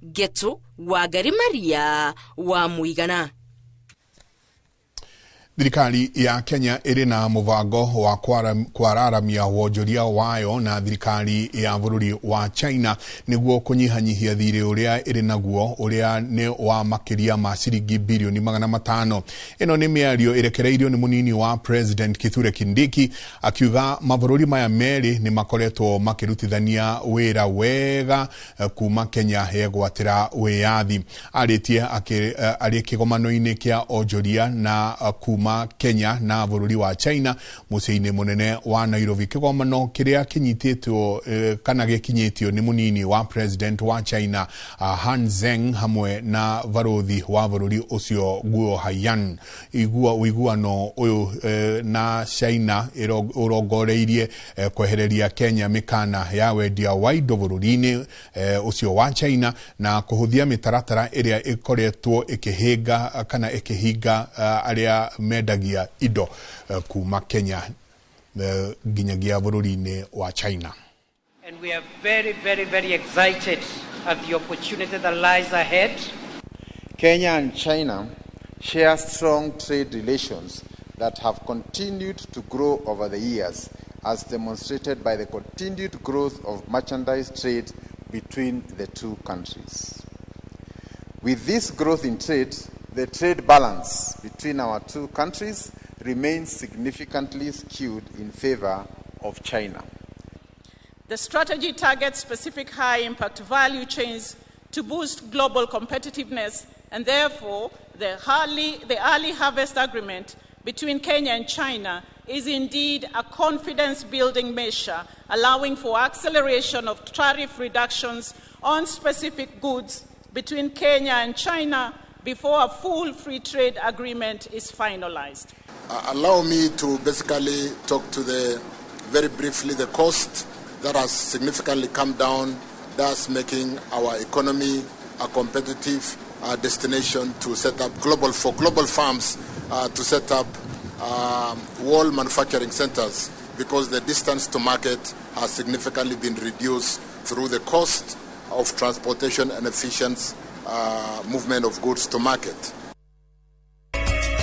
Getu Wangari Maria wa Muigana. Thirikari ya Kenya ĩrĩ na mũbango wa kwararamia wonjoria wayo na thirikari ya bũrũri wa China nĩguo kũnyihanyihia thirĩ ũrĩa ĩrĩ naguo ũrĩa nĩ wa makĩria ma ciringi birioni 500. Ĩno nĩ mĩario ĩrekereirio nĩ mũnini wa President Kithure Kindiki akiuga mabũrũri maya merĩ nĩ makoretwo makĩrutithania wĩra wega kuma Kenya yegwatĩra wĩyathi. Arĩtie arĩ kĩgomano-inĩ kĩa onjoria na kuma Kenya na bũrũri wa China mũciĩ-inĩ mũnene wa Nairobi. Kĩgomano kĩrĩa kĩnyitĩtwo kana gĩkinyĩtio nĩ mũnini wa President wa China Han Zheng hamwe na barothi wa bũrũri ũcio Guo Haiyan. Ũiguano ũyũ na China ũrongoreirie kwehereria Kenya mĩkana ya wendia wa indo bũrũri-inĩ ũcio wa China na kũhũthia mĩtaratara ĩrĩa ĩkoretwo ĩkĩhĩnga kana ĩkĩhinga arĩa mendagia indo kuma Kenya nginyagia bũrũri-inĩ wa China. And we are very, very, very excited at the opportunity that lies ahead. Kenya and China share strong trade relations that have continued to grow over the years, as demonstrated by the continued growth of merchandise trade between the two countries. With this growth in trade, the trade balance between our two countries remains significantly skewed in favor of China. The strategy targets specific high-impact value chains to boost global competitiveness, and therefore the early harvest agreement between Kenya and China is indeed a confidence-building measure, allowing for acceleration of tariff reductions on specific goods between Kenya and China before a full free trade agreement is finalized. Allow me to basically talk to the, very briefly, the cost that has significantly come down, thus making our economy a competitive destination to set up global, for global firms to set up world manufacturing centers, because the distance to market has significantly been reduced through the cost of transportation and efficient movement of goods to market.